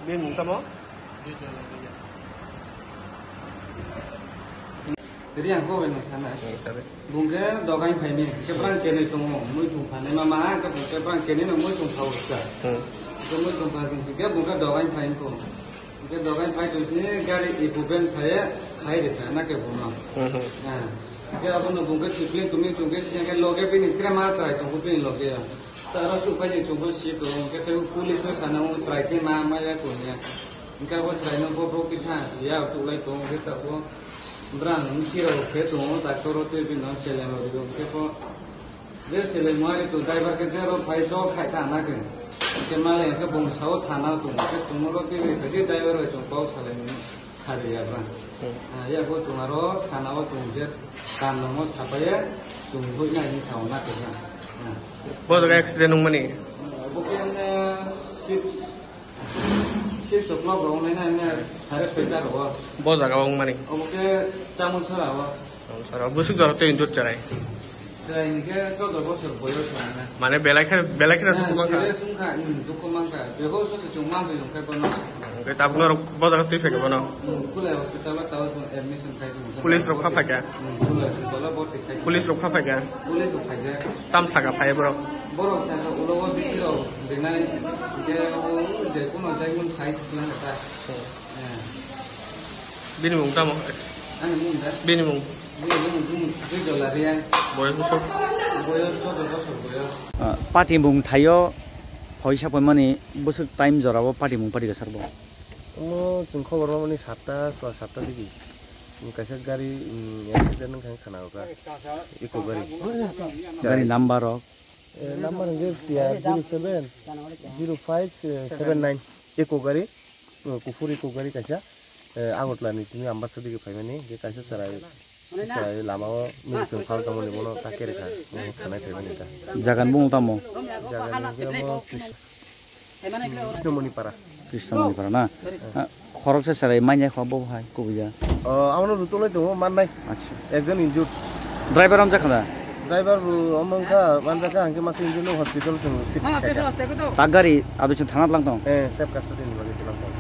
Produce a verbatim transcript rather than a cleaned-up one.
Bini mung tamo? Riang ko bai nang sana. Bung ke dogain phai ni, ke brang kenui tongo, mui thung phanai ma ma, ke bung ke brang kenui no mui thung phau ka. Hmm. Ke mui thung pha kin si ke bung ke dogain phai ko. Ke dogain phai to ni gari iku ben phai khai ri phai na ke bung no. Hmm, hmm. Ah. Ke abo no bung ke sipli tumi chung ke siang ke loge bini tre ma chai tongo bini loge ya. Tara chupai ni chungbo si tongo, hwnkhe tei police no sana o chwrai khe ma maya kunya. Hwnkhe abo chwrai no bo borok twi tha siya, tuklai tongo, hwnkhe tabuk brang bwswk rok khe tongo, doctor o twi bini no seleng rok rio, hwnkhe bo je seleng muiya ri tongo, driver khe zero phai chol khai ta na khe. Hwnkhe malai hwnkhe bung sao thana o tongo, hwnkhe tongo rok twi bai khe driver bai chwng kok salai mano. Sari ya bra. Hmm. Ah, ya bo chwng aro thana o chwng je kam nangma sapai ya chwng hoi na hinwi sao na khe na. Ah. Bo jaga accident wngmani? Bo khe wngna six, six o'clock rok wngnai na, wngna sare soita rok o. Bo jaga o wngmani? Obo khe Chamul sora o. Chamul sora o. Bwswk jora twi injured chwrai? Chwraini khe chwdor bosor boyos wngna. Mane belai khe, belai khe dukhu mankha. Serious wngkha, hmm, dukhu mankha. Bebo sose chwng mantwi rwngkhe bono. Hwnkhe tabuk norok bo jaga twi phaikha bono? Hmm, Khulai hospital o tabuk chwng admission khai tongo. Police rok pha phaikha? Hmm, Khulai hospital o borti khai. Police rok pha phaikha? Police rok phaijak. Tam sakha phai borok? Borok sakha ulo o bithi rok rinai, hwnkhe o je kuno jaimun sai thwklang kha ta. Hmm. Eh. Bini mung tamo? Ani mung da? Bini mung? Bini mung, mung, mung, Joy Dola Reang. Boyos bwswk? Boyos chwdor bosor boyos. Ah, party mung thaio, phaisa poimani bwswk time jorao party mung party gasar bo? Omo chwng khobor mamani satta, swa satta digi. Kaisa gari, mm, accident wngkha khana o ka. Eco gari. Gari number rok? Eh, number hwnkhe piya zero seven zero five seven nine. Eco gari, eh, kuphur eco gari kaisa, eh, Agartala ni simi Ambassa digi phaimani, hwnkhe kaisa chwrai, chwrai lama o militong phal tongmani bono ta kere kha, bono thanai phaimani ta. Jaga ni bumung tamo? Jaga ni hwnkhe omo Kris-, Krishnamoni Para. Krishnamoni Para na? Ah, khoroksa chwrai manya kho bo hai kubui ya. Oh, amo no rutuk lai tongo, mannai. Acha. Ekjon injured. Driver amjak kha da? Driver bo omo wngkha, manjak kha, hwnkhe masa injured no hospital chwng shift khaikha. Ta gari abo chwng thana tlang tong? Eh, safe custody ni bagwi tlang tong.